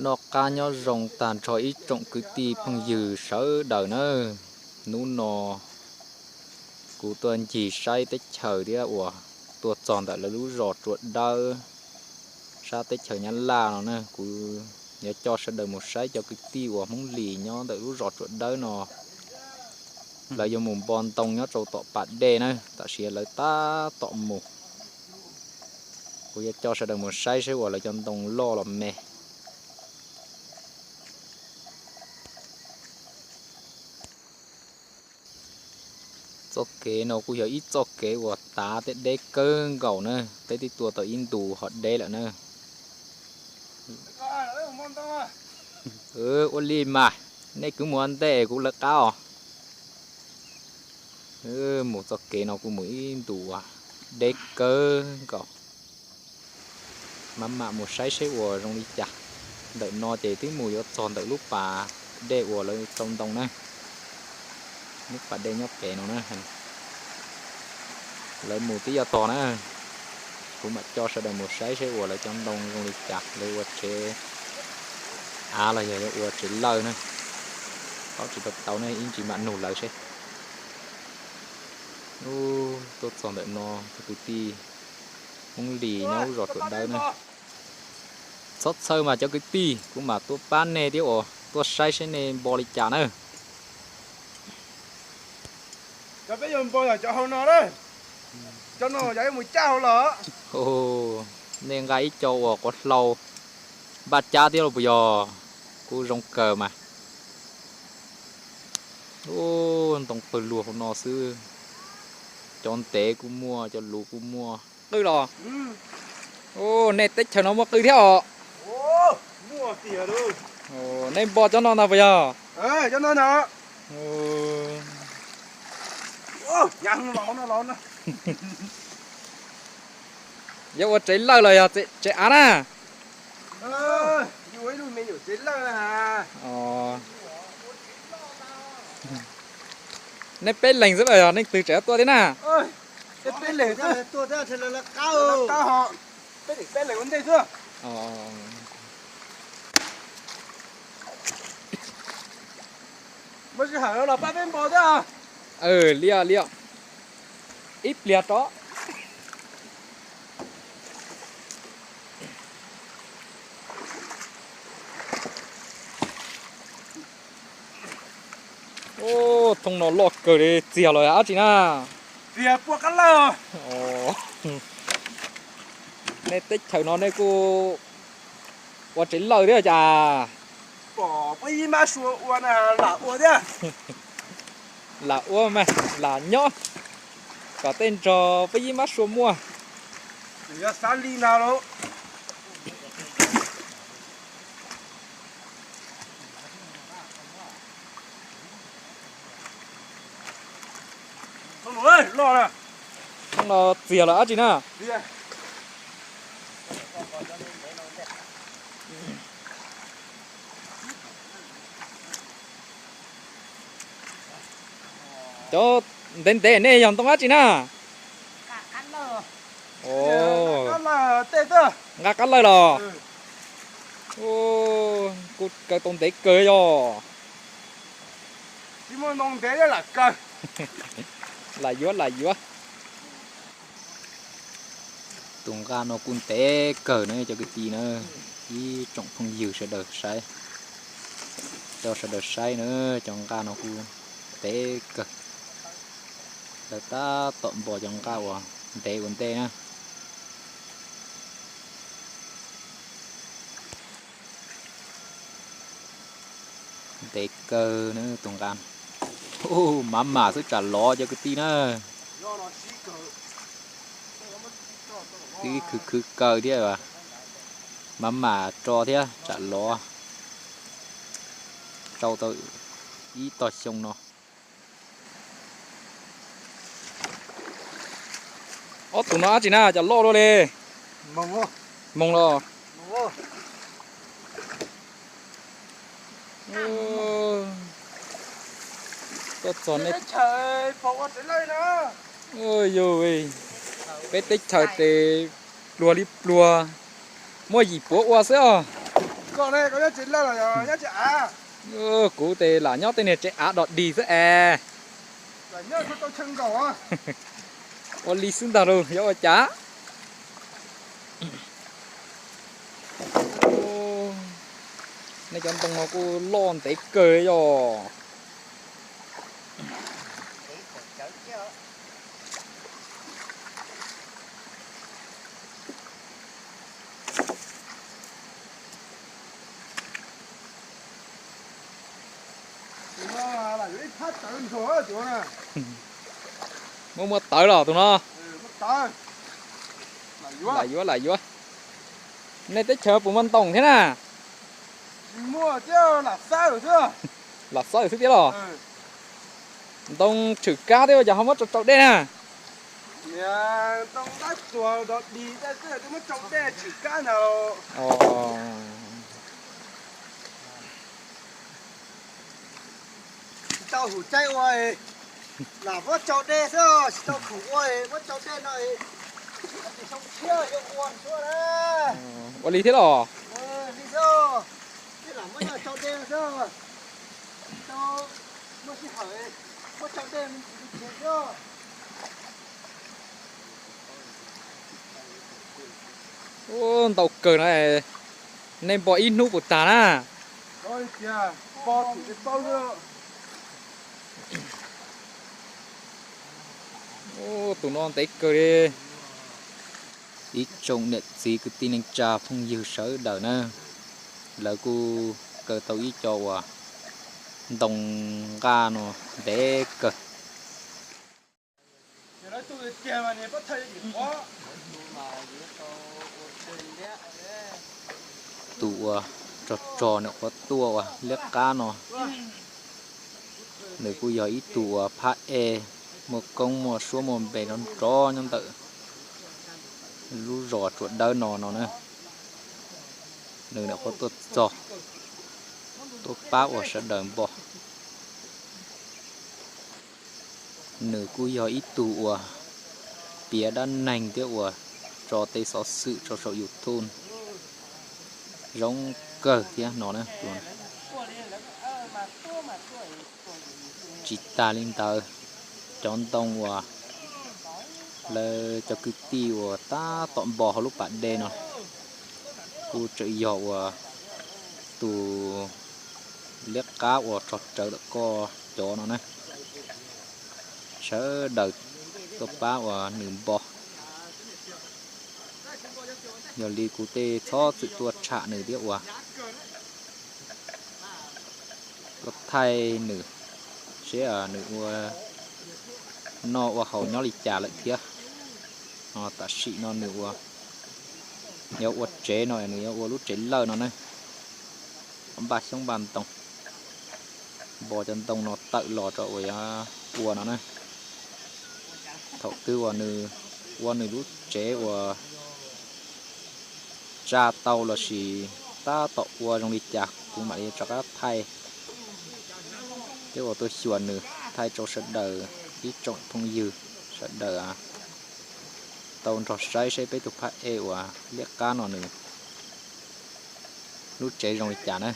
Noj qab nyob zoo tag nrho ib tsoom kwv tij phooj ywg sawv daws nawb. Hnub no kuv tuaj ncig saib teb chaws thiab uas tuaj txog ntawm lawv lub zos Tsuas Dawb, sab teb chaws Nyab Laj no na. Kuv yuav coj sawv daws mus saib cov kwv tij uas Hmoob Lis nyob ntawm lub zos Tsuas Dawb no, lawv yuav mus npo ntoo nyob rau tom pas dej na, tam sim lawv tab tom mus. Kuv yuav coj sawv daws mus saib saib uas lawv cov ntoo loj los me. Txoj kev no kuj yog ib txoj kev uas tav thiab deb kawg nkaus na, peb twb tuaj tau ib ntus ho deb lawm na. Ua li mas, nej kwv mus ua ntej kuv lawv qab os. Mus txoj kev no kuj mus ib ntus uas deb kawg nkaus. Mam mam mus saib saib uas zoo li cas. Ntawm no ces twb mus yuav txog ntawm lub pas dej uas lawv rau ntoo na. Lub pas dej nyob pem no na. Lawv mus tib yog tog na. Kuv mam coj sawv daws mus saib saib uas lawv cov ntoo zoo li cas, lawv ua tsev av los yog yuav ua tsev lawj na. Paub tsis tau tau ne, ib ntsis mam nug lawv seb. Tuaj txog ntawm no cov kwv tij Hmoob Lis nyob lub zos Tsuas Dawb na. Txhob txhawj mas cov kwv tij, kuv mam tuaj pab nej thiab uas tuaj saib saib nej npo li cas na. Cov peb yuav npo yog cov hauv no na. Cov no yog mus cab hauv los. Nej nqa ib co uas quav hlau npaj cab thiab los puas yog? Kuj zoo kawg mas. Ntoo qw luag hauv no xwb. Cov ntev kuj muaj, cov luv kuj muaj. Qw los? Nej teb chaws no muaj qw thiab os? Nej npo cov no ntag puas yog? Yuav ua tsev lawj los yog tsev av na? Nej peb leeg xwb los yog leej twg tseem tuaj thiab na? Li os, li os. Ib pliag rov. Thoob no loj kawg li, txiag los dab tsi na? Nej teb chaws no nej kuj ua tsev lawj thiab cas? Pom peb yij mab sua ua na, lam ua thiab. Lam ua mas lam nyob, kom tej nrog peb yij mab sua muaj. Yog xav li na los. Thoob no txiag los dab tsi na? Cov ntev ntev nej yog ntoo dab tsi na? Nqa qab lawj los? Kuj kaw tau ntev kawg yog. Lam yuav, lam yuav. Tus nqaj no kuj ntev kawg na cov kwv tij na, ib tsoom phooj ywg sawv daws saib, coj sawv daws saib na, cov nqaj no kuj ntev kawg. Lawv tab tom npo cov nqaj uas ntev ua ntej na. Ntev kawg na tus nqaj. Mav mam xwb tsam lov cov kwv tij na. Twb khwv khwv kaw thiab, mav mam tso thiab tsam lov. Rau tau ib tog xyoo no. Ob tug no dab tsi na, cas loj luaj li? Moog los? Yog, peb teb chaws tes pluag li pluag, muaj yim puav ua xwb os. Kuv tes lam nyob tej niag tsev av dog dig xwb es. Ua li xwb ntag lauj, yuav ua cas? Nej cov ntoo no kuj loj ntev kawg yog. Muaj muaj tawv los tus no. Lam yuav lam yuav. Nej teb chaws puas muaj ntoo thiab na? Lam xawb xwb thiab los? Ntoo tshwm kab thiab ua cas ho muab tso rau dej na? Tsis tau hum caij ua, lam muab tsau dej xwb, tsis tau hum ua, muab tsau dej no, tsis xyoo tshiab yuav ua ntsuab na. Ua li thiab los? Li xwb, lam muab tsau dej xwb, tsis tau muaj sij hawm muab tsau dej me ntsis li thiab xwb. Ntau kawg no, nej npo ib hnub puas tag na? Tus no ntev kawg li. Ib tsoom niam txiv kwv tij neej tsa phooj ywg sawv daws na, lawv kuj kaw tau ib co uas ntoo nqaj no ntev kawg. Tus uas rog rog nws qhuav tuaj uas liab qab no, nws kuj yog ib tug uas phab ej muaj koob muaj suab muaj npe nrov nrov nyob ntawm lub zos Tsuas Dawb no no na. Nws nws qhuav tuaj txog, tuaj pab uas sawv daws npo. Nws kuj yog ib tug uas piav dab neeg thiab uas tso tej xov xwm rau saum YouTube zoo kawg thiab no na. Tsis tas li ntawd, cov ntoo uas lawv cov kwv tij uas tab tom npo hauv lub pas dej no kuj tseem yog uas tus liab qab uas rog rawv tom koj cov no na. Sawv daws tuaj pab uas nws npo. Yog li kuv tej txhob txwm tuaj tsham nws thiab uas tuaj thaij nws seb nws ua noj ua haus nyob li cas lawm thiab. Tam sim no nws ua, yuav ua tsev no, nws yuav ua lub tsev lawj no ne, npaj xyoob npaj ntoo, npo cov ntoo no tawm los rau uas yuav ua no na. Thaum twg uas nws ua nws lub tsev uas tsa tau lossis tab tom ua zoo li cas kuv mam li rov qab thaij thiab uas tuaj xyuas nws, thaij rau sawv daws ib tsoom phooj ywg sawv daws tau nrog saib seb peb tus phab ej uas liab qab no nws lub tsev zoo li cas na.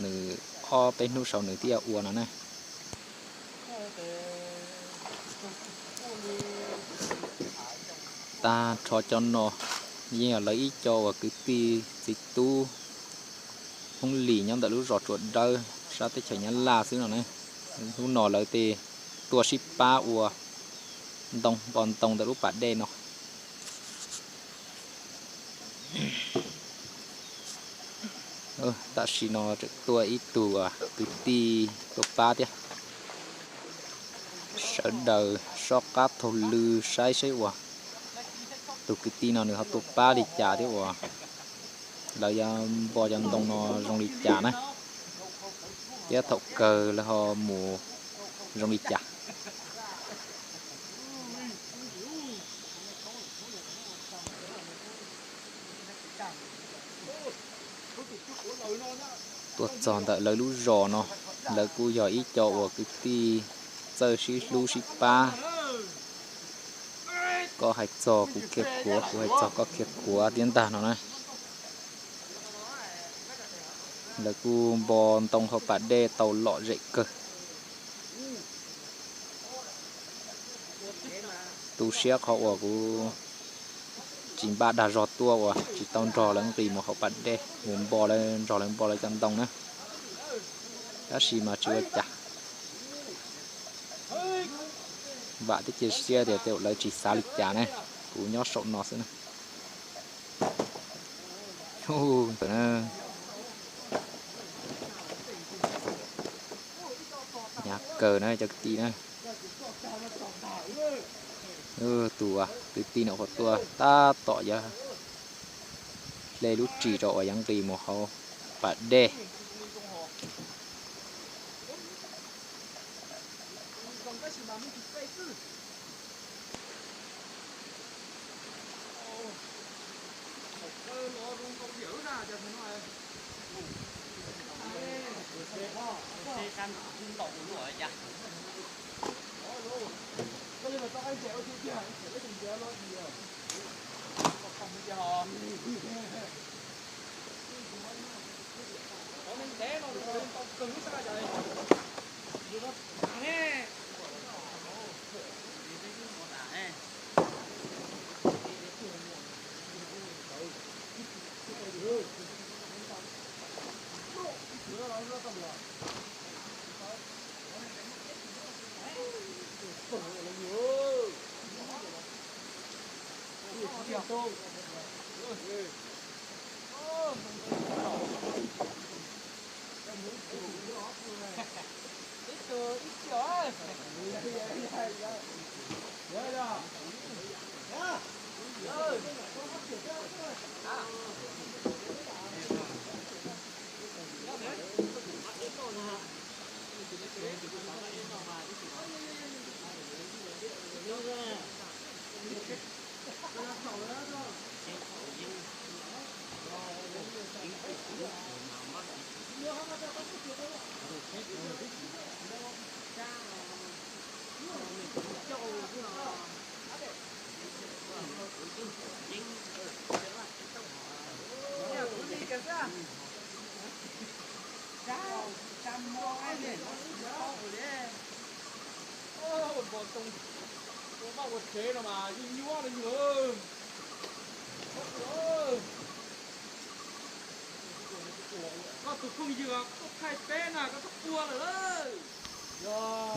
Nws ob peb hnub saud nws thiaj ua no na. Tag nrho cov no yeej yog lawv ib co uas kwv tij txiv tub Hmoob Lis nyob ntawm lub zos Tsuas Dawb sab teb chaws Nyab Laj xwb no na. Hnub no lawv tej tuaj sib pab ua ntoo, npo ntoo ntawm lub pas dej no. Tam sim no tseem tuaj ib tug kwv tij tuaj pab thiab. Sawv daws soj qab taug lw saib seb uas tus kwv tij no nws ho tuaj pab li cas thiab uas lawv yuav npo cov ntoo no zoo li cas na, thiab thaum kawg lawv ho mus zoo li cas. Tuaj txog ntawm lawv lub zos no, lawv kuj yog ib co uas kwv tij txawj sib hlub sib pab. Koj hais txog kuv qhia khuav, kuv hais txog koj qhia khuav thiab ntag no na. Lawv kuj npo ntoo hauv pas dej tau lom zem kawg. Tu siab qhov uas kuv tsis npaj dag zog tuaj uas tsis tau nrog lawv nqis mus hauv pas dej mus npo lawv, nrog lawv npo lawv cov ntoo na. Tab sis mas tsis ua cas, vam thiab cia siab tias tej lawv tsis xav li cas ne, kuv nyob saum no xwb na. Hnyav kawg na cov kwv tij na. Tus kwv tij no qhuav tuaj tab tom yuav hle lub ris rau uas yuav nqis mus hauv pas dej.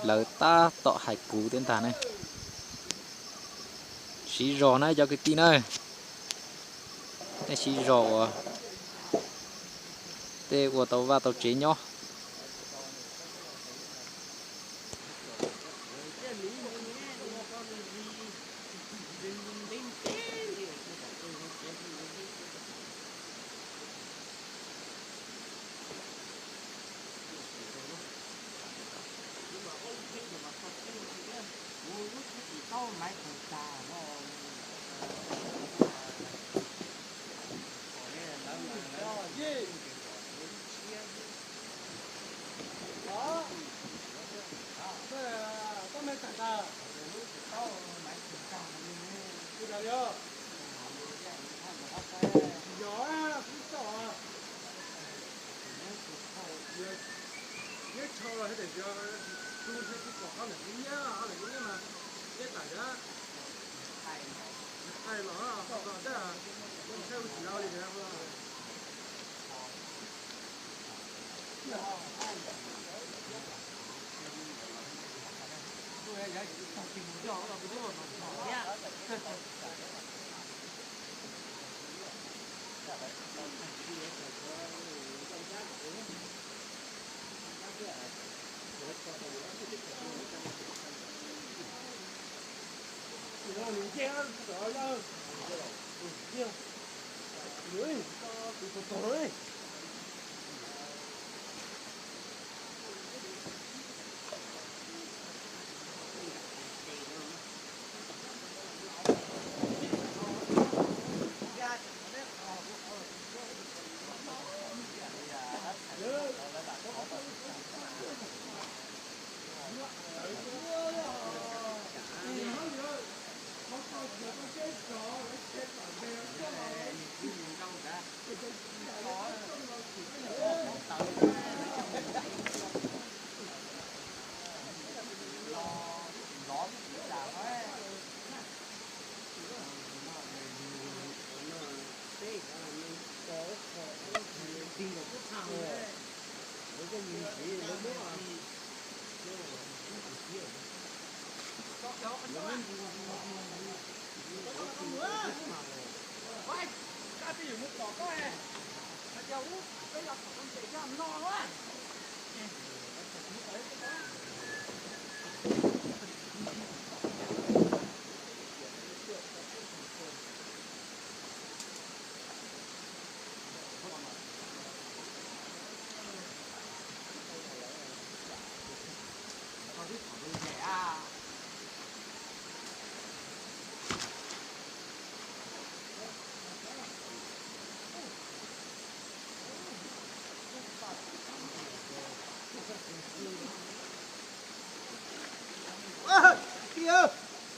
Lawv tab tom hais kuv thiab ntag ne. Siv zog na cov kwv tij na, nej siv zog uas tej ua tau vaj tau tsev nyob. Tij,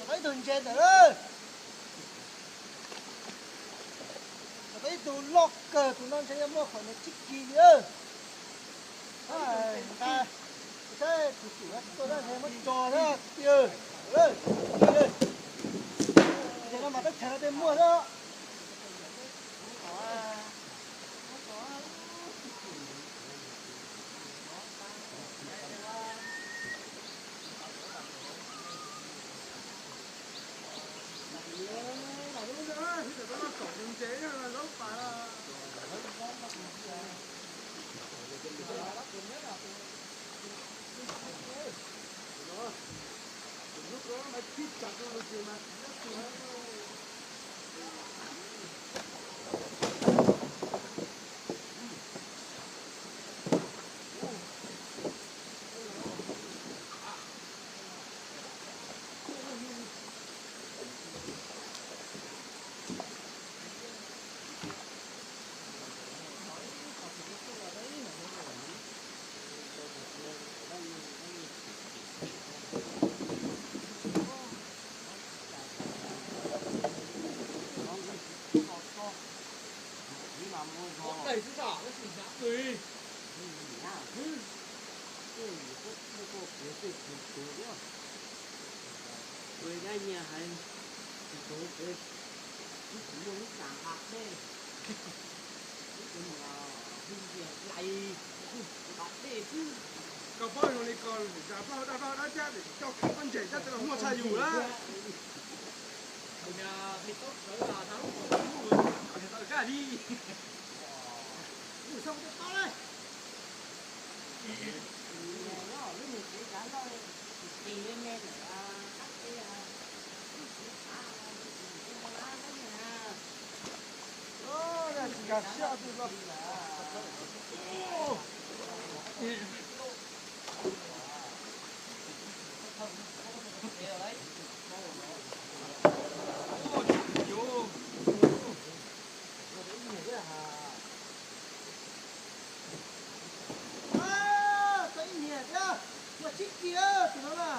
tau ib tug ntses ntawm lawm. Tau ib tug loj kawg, tus no ntshe yuav muaj qhov niag tsib kis li. Nqa, saib tus twm tuaj na ntshe muab tso na. Tij, tij, ntses no mas teb chaws no tej muaj xwb. Koj paub zoo li ko, zas plaub daj plaub dab thiab, coj koj ntses coj los muaj tshaj yus lawm. Tau ib niag thiab, muaj tsib kis tus no na.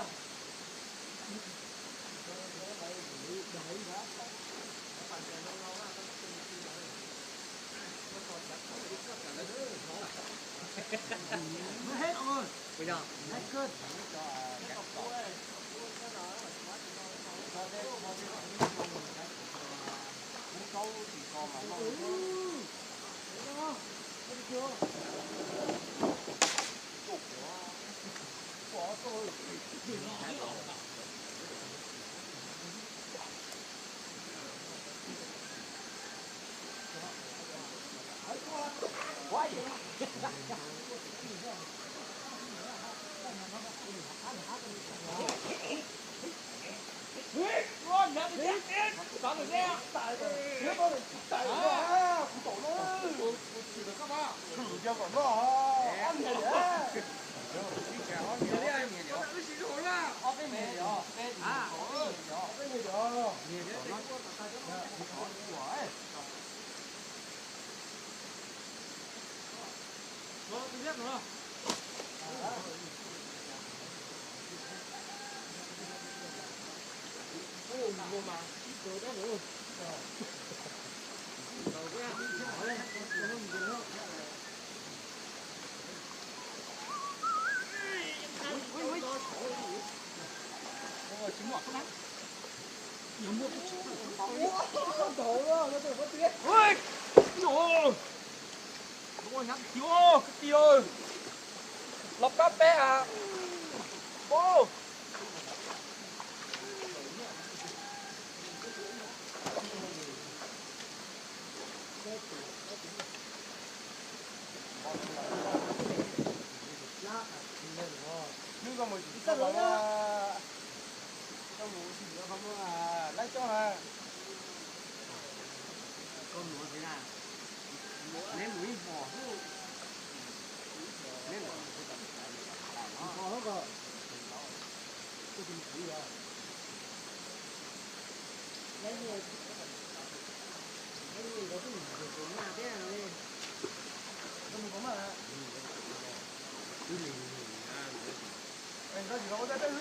Los pab peb a.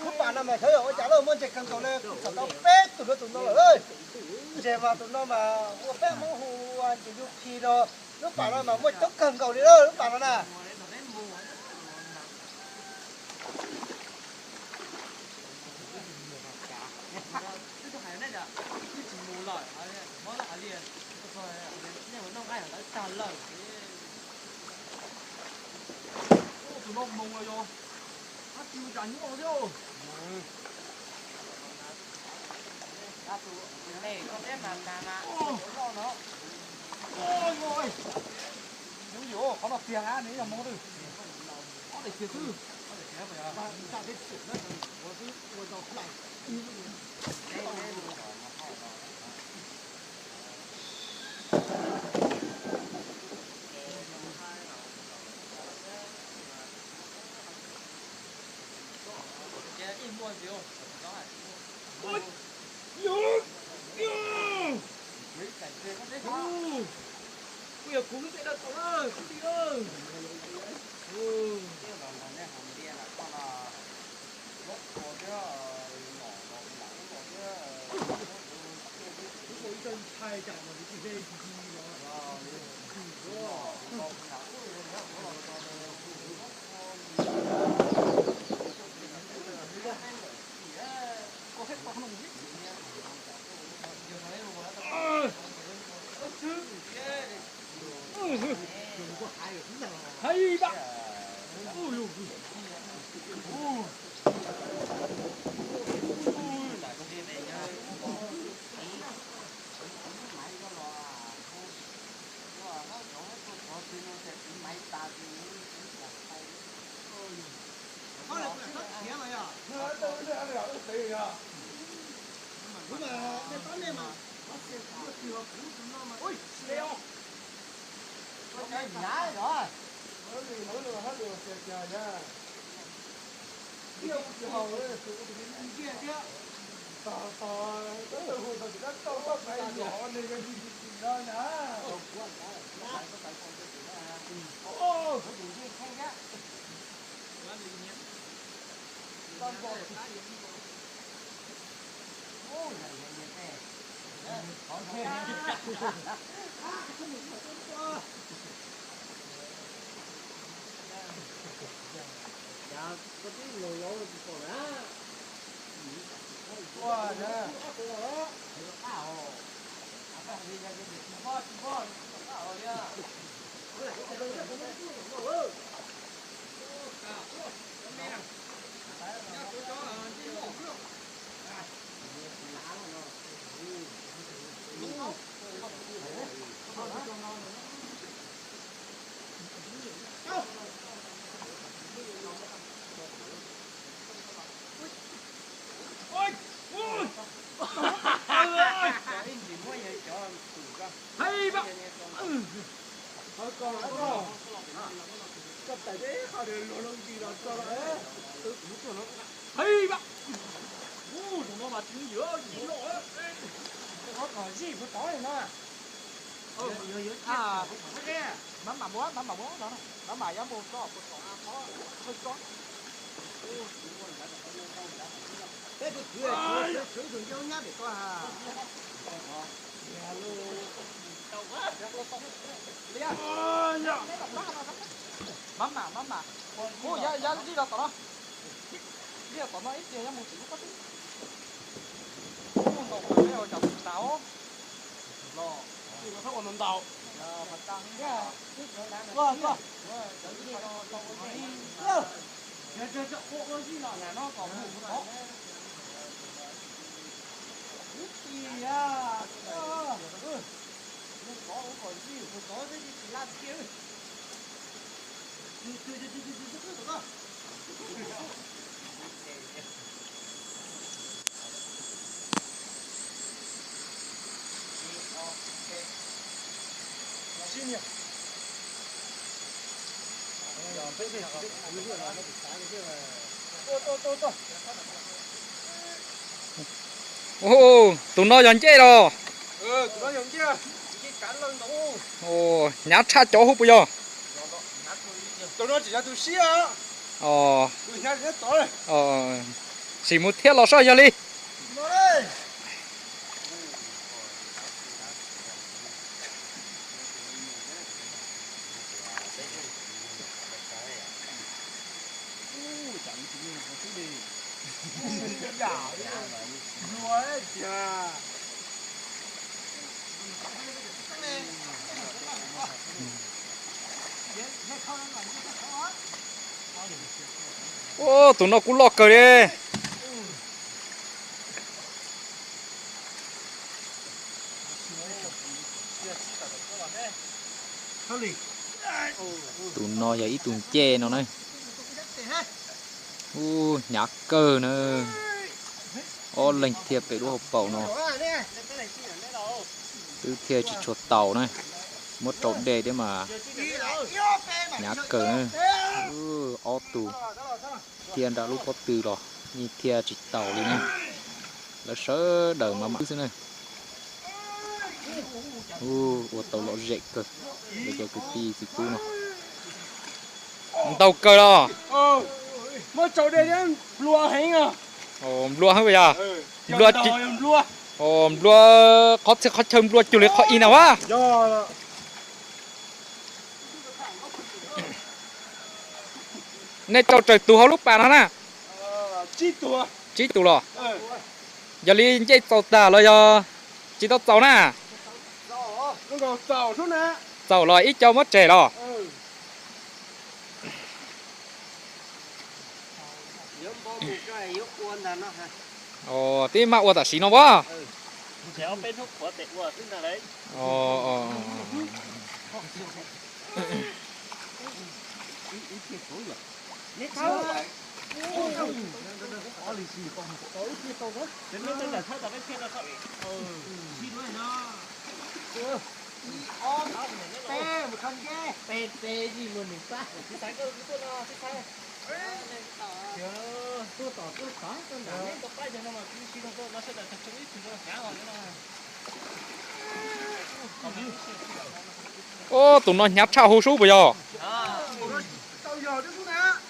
Lub pas no mas xyov yog ua cas lawm, muaj ntses kawg nkaus li, kuv tham tau peb tug rau tus no lawm. Ntses mas tus no mas ua peb Hmoob hu ua ntses yu khi no. Lub pas no mas muaj coob kawg nkaus li lawm, lub pas no na. Tus no moos los yog, tus cas nyuaj thiab. Ub, yus qhov no tiag na, nws yog moos twg? Ob daim tiag xwb. Kuj yog kuv lub npe dawb tau lawm kwv tij lawm. Hais ba. Hais ba. Hais ba. Ub, tus no mas tsis ywm, tsis loj. Mab mam muab, mab mam muab no, mab mam yuav mus tso puag tom qhov thawj tsob. Peb tus tswv, tswv tus yau nyab pem ko ha. Mab mam, mab mam. Ub, ya, ya li los tom no. Li los tom no ib txhia yuav mus tim lub pob tw. Ub, ntaus peb ua cas tsis tas os. Tus no yog ncej los? Hnyav tshaj cov hub puas yog? Sim mus thiab los soj yog li. Tus no kuj loj kawg li. Tus no yog ib tug ncej no na. Ub, hnyav kawg na. Ob leeg thiaj pem lub hauv paus no. Twb thiaj tsis tshua taus na. Muab rau dej thiab mas hnyav kawg na. Ob tug thiaj nram lub pob tw los yeej thiaj tsis taus li na. Lawv sawv daws mas mam xwb na. Ua tau lom zem kawg, cov kwv tij txiv tub no. Ntau kawg los? Muab tsau dej thiab nplua heev. Nplua heev yog? Nplua, nplua qhov txhia qhov chaw nplua cuag li qhov ib na a. Nej tsau tsawg tus hauv lub pas no na? Tsib tus los? Yog li ncej txaus tag los yog tsis tau txaus na? Txaus los ib co muab tseg los? Twb maj ua tam sim no as. Ub, tus no hnyav tshaj huv sub puas yog?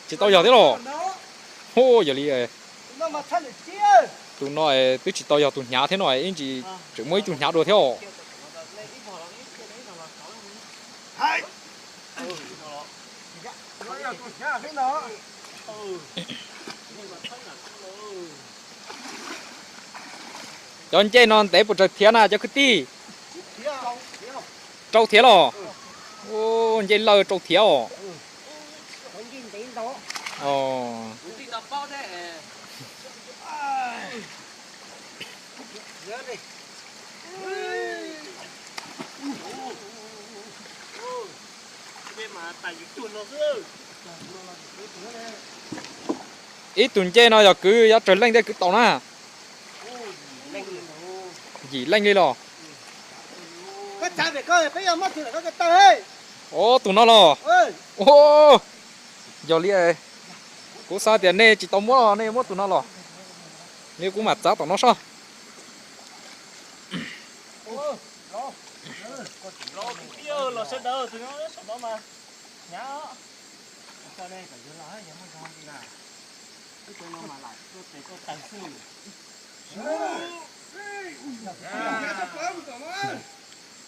Tsis tau yog thiab los? Hu, yog li tus no twb tsis tau yog tus hnyav thiab no, ib ntsis tseem muaj ib tug hnyav dua thiab os. Cov ncej no ntev puas tsawg thiav na cov kwv tij? Rau thiav los? Ncej lawj rau thiav os. Ib tug ncej no yog kwv yuav tsawg leej thiaj kwv tau na? Yim leej li los? Ob, tus no los? Yog li, kuv xav tias nej tsis tau muab, nej muab tus no los. Li kuv mam txav tom no soj.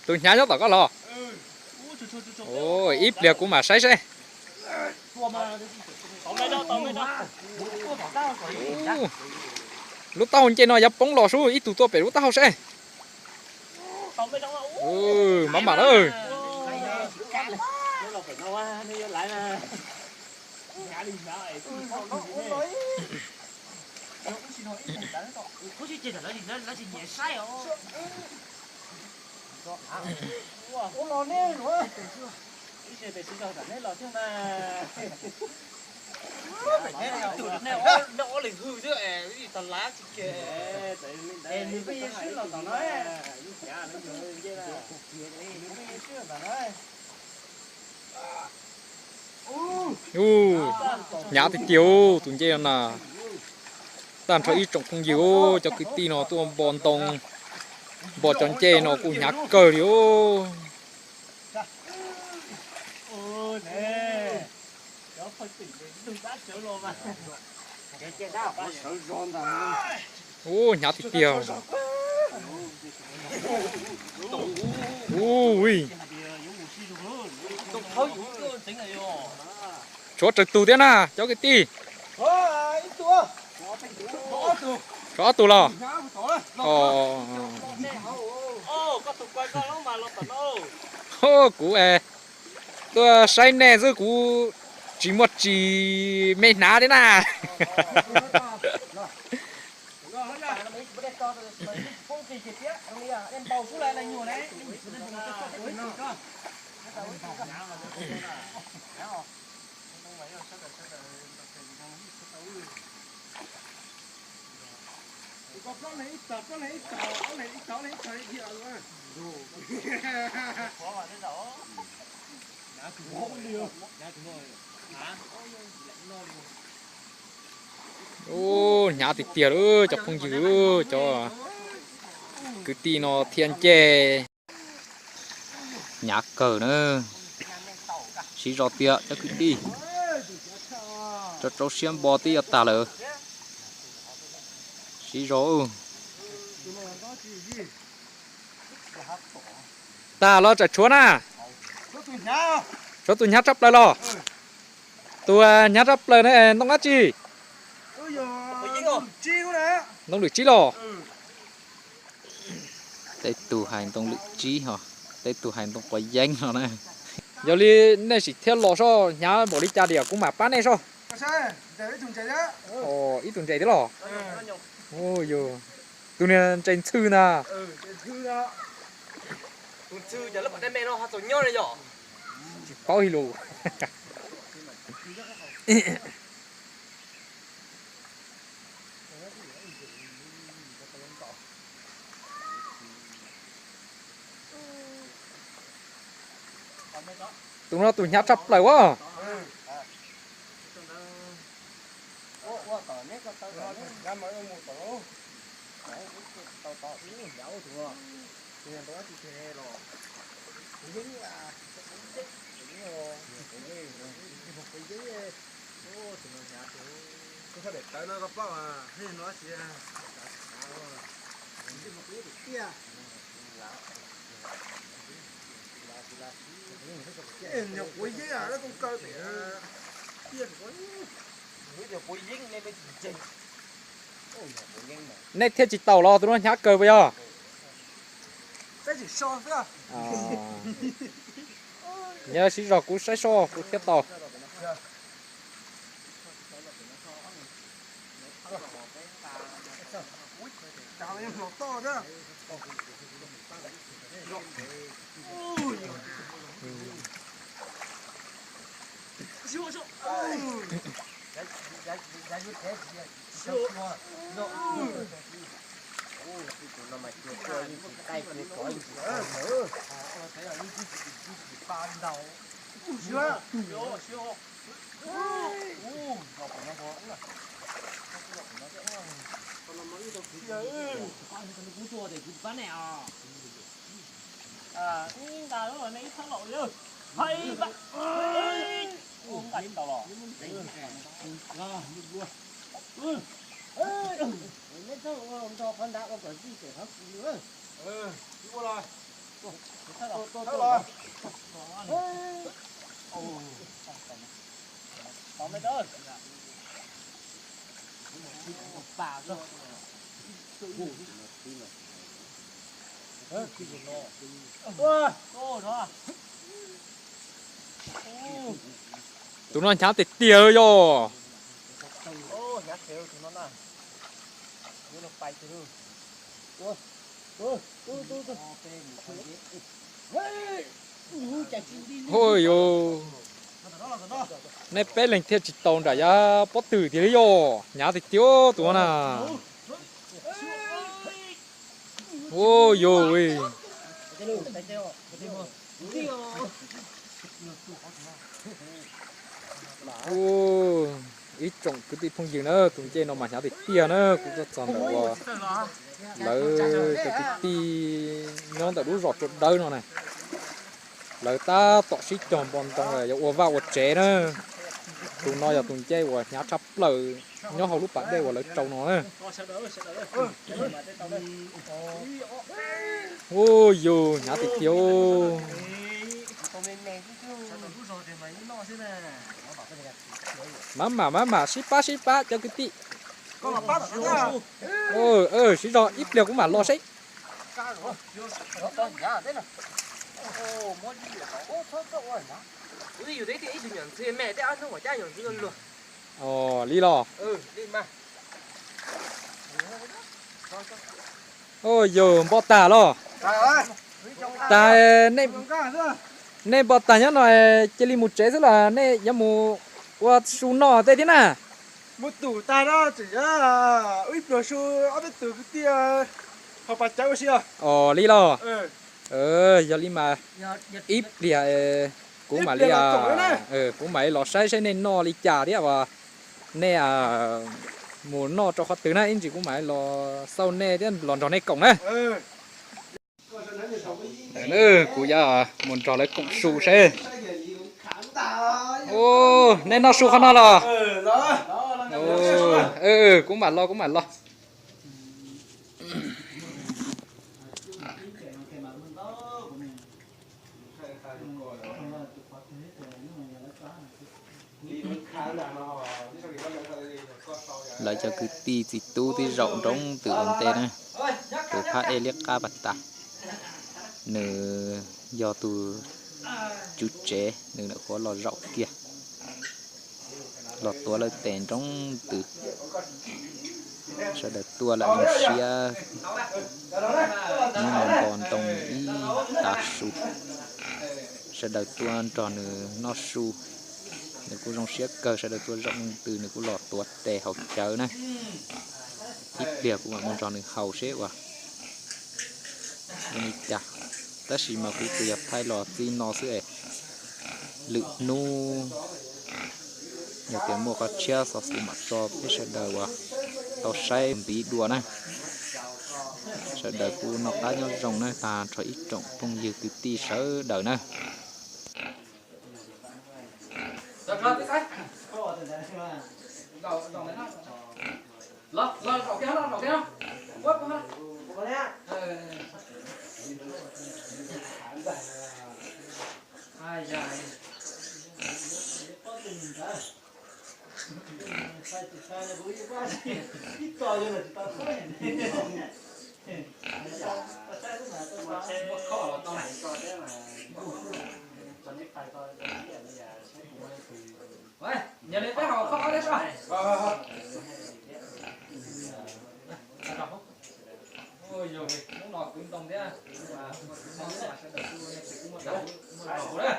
Tus hnyav nyob tom koj los? Ib pliag kuv mam saib seb. Lub taub hau ncej no yuav poob los sub, ib tug tuaj pem lub taub hau seb. Mab mam lawm. Hnyav tiag tiag tus ncej no na. Tag nrho ib tsoom phooj ywg, cov kwv tij no tuaj npo ntoo, npo cov ncej no kuj hnyav kawg li os. Ub, hnyav tiag tiag. Ui, tshuav tsawg tug thiab na cov kwv tij? Tshuav ob tug los? Kuv tuaj saib nej xwb, kuv tsis muaj tsis me hnav thiab na. Ub, hnyav tiag tiag lawm cov phooj ywg, cov kwv tij no thiab ncej. Hnyav kawg na. Siv zog tiag cov kwv tij. Rau rau siab npo twb yuav tag lawm. Siv zog. Tag los tsam tshuav na. Tshuav tus hnyav tshaj plaws los? Tus hnyav tshaj plaws na ntoo dab tsi? Ntoo lwm tsib los? Tej tug hais ntoo lwm tsib ho, tej tug hais ntoo quav yeeb no na. Yog li nej sim thiab los soj hnyav npaum li cas diam kuv mam pab nej soj. Ib tug ntses thiab los? Tus niag ntses ntxhw na. Tsis paub hais lus. Tus no tus hnyav tshaj plaws as. Nej thiaj tsis taus los tus no hnyav kawg puas yog? Nyob siv zog kuv saib soj kuv thiaj taus. Tus no hnyav tiag tiag yog. Hu yus, nej peb leeg thiaj tsis tau nram yav pob tw tiag li yog, hnyav tiag tiag tus no na. Hu yus, ib tsoom kwv tij phooj ywg na, tus ncej no mas hnyav tiag tiag na, kuv tuaj txog ntawm uas lawv cov kwv tij nyob ntawm lub zos Tsua Dawb no na, lawv tab tom sib cog npo ntoo yuav ua vaj ua tsev na. Tus no yog tus ncej uas hnyav tshaj plaws nyob hauv lub pas dej uas lawv tsau no na. Hu yus, hnyav tiag tiag. Maj mam maj mam sib pab sib pab cov kwv tij. Sib zog ib pliag kuv mam los seb. Li los. Yog npo tag los? Tag, nej npo tag nyob no cia li mus tsev xwb los nej yuav mus ua su noj tej thiab na? Mus tum tag no tseem ib pluag su ob peb tus kwv tij ho pas cawv ua si os. Os, li los? Yog li mas ib pliag kuv mam li, kuv mam li los saib saib nej noj li cas thiab uas nej mus noj rau qhov twg na, ib ntsis kuv mam li los xauj nej thiab los nrog nej koom na. Kuv yuav mus nrog lawv koom su seb. Nej noj su qhov no los? Kuv mam los, kuv mam los. Lawv cov kwv tij txiv tub tib zaum nroo ntws ua ntej na. Tus phab ej liab qab pas tas, nws yog tus tswv tsev, nws lam qhuav los zaum kiag, los tuav lawv tes nroo ntws. Sawv daws tuaj lam zoo siab, nyob nto ntoo ib tav su. Sawv daws tuaj nrog nws noj su, nws kuj zoo siab kawg. Sawv daws tuaj zaum ntws, nws kuj los tuav tes haus cawv na. Ib pliag kuv mam mus nrog nws haus seb uas li cas, tab sis mas kuv tsuas yog thaij los txij no xwb es lwm hnub yog tias muaj qhov tshiab xov xwm mam tso peb sawv daws uas tau saib npiv dua na. Sawv daws kuj noj qab nyob zoo na, tag nrho ib tsoom phooj ywg kwv tij sawv daws na. Yog li peb haus khob ob thiab soj. Yog li hnub no kwv ntoo thiab, sawv daws kuj muaj zog na.